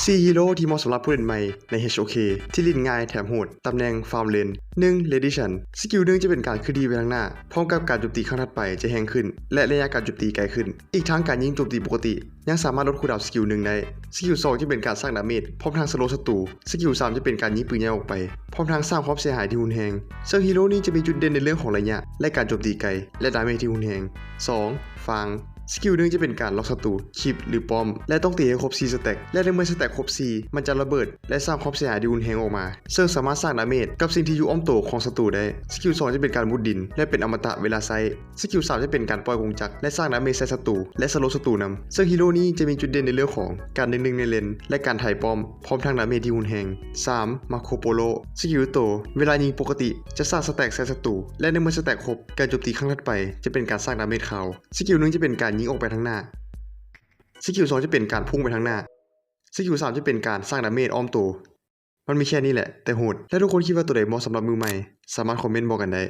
ສີ່ Hero ທີ່ເໝາະສຳລັບຜູ້ຫຼິ້ນໃໝ່ໃນ HOK ທີ່ຫຼິ້ນງ່າຍແຖມໂຫດ. ຕຳແໜ່ງ Farm Lane ໜຶ່ງ Radiation ສະກິວໜຶ່ງຈະເປັນການເຄື່ອນທີ່ໄປທາງໜ້າ ພ້ອມກັບການໂຈມຕີຄັ້ງຖັດໄປຈະແຮງຂຶ້ນ ແລະ ໄລຍະການໂຈມຕີໄກຂຶ້ນ. ອີກທັງການຍິງໂຈມຕີປົກກະຕິ ຍັງສາມາດລົດຄູດາວສະກິວໜຶ່ງໄດ້. ສະກິວສອງຈະເປັນການສ້າງດາເມດ ພ້ອມທັງສະໂລສະຕູ. ສະກິວສາມຈະເປັນການຍິງປືນໃຫຍ່ອອກໄປ ພ້ອມທັງສ້າງຄວາມເສຍຫາຍທີ່ຮຸນແຮງ. ເຊິ່ງ Hero ນີ້ຈະມີຈຸດເດັ່ນໃນເລື່ອງຂອງໄລຍະ ແລະ ການໂຈມຕີໄກ ແລະ ດາເມດທີ່ຮຸນແຮງ. ສອງ Fang ສະກິວໜຶ່ງຈະເປັນການລັອກສັດຕູ, ຄີບ ຫຼື ປ້ອມ ແລະ ຕ້ອງຕີໃຫ້ຄົບສີ່ສະແຕັກ ແລະ ໃນເມື່ອສະແຕັກຄົບສີ່ ມັນຈະລະເບີດ ແລະ ສ້າງຄວາມເສຍຫາຍທີ່ຮຸນແຮງອອກມາ ເຊິ່ງສາມາດສ້າງດາເມດກັບສິ່ງທີ່ຢູ່ອ້ອມໂຕຂອງສັດຕູໄດ້. ສະກິວສອງຈະເປັນການມຸດດິນ ແລະ ເປັນອະມະຕະເວລາໃຊ້. ສະກິວສາມຈະເປັນການປ່ອຍກົງຈັກ ແລະ ສ້າງດາເມດໃສ່ສັດຕູ ແລະ ສະໂລສັດຕູນຳ. ເຊິ່ງ Hero ນີ້ຈະມີຈຸດເດັ່ນໃນເລື່ອງຂອງການໜຶ່ງໜຶ່ງໃນເລນ ແລະ ການໄຖປ້ອມ ພ້ອມທັງດາເມດທີ່ຮຸນແຮງ. ສາມ Marco Polo ສະກິວໂຕ ເວລາຍິງປົກກະຕິ ຈະສ້າງສະແຕັກໃສ່ສັດຕູ ແລະ ໃນເມື່ອສະແຕັກຄົບ ການໂຈມຕີຄັ້ງຖັດໄປຈະເປັນການສ້າງດາເມດຂາວ. ສະກິວໜຶ່ງຈະເປັນການຍິງອອກໄປທາງໜ້າ. ສະກິວສອງຈະເປັນການພຸ່ງໄປທາງໜ້າ. ສະກິວສາມຈະເປັນການສ້າງດາເມດອ້ອມໂຕ. ມັນມີແຄ່ນີ້ແຫຼະ ແຕ່ໂຫດ. ແລ້ວທຸກຄົນຄິດວ່າໂຕໃດເໝາະສຳລັບມືໃໝ່? ສາມາດຄອມເມັນບອກກັນໄດ້.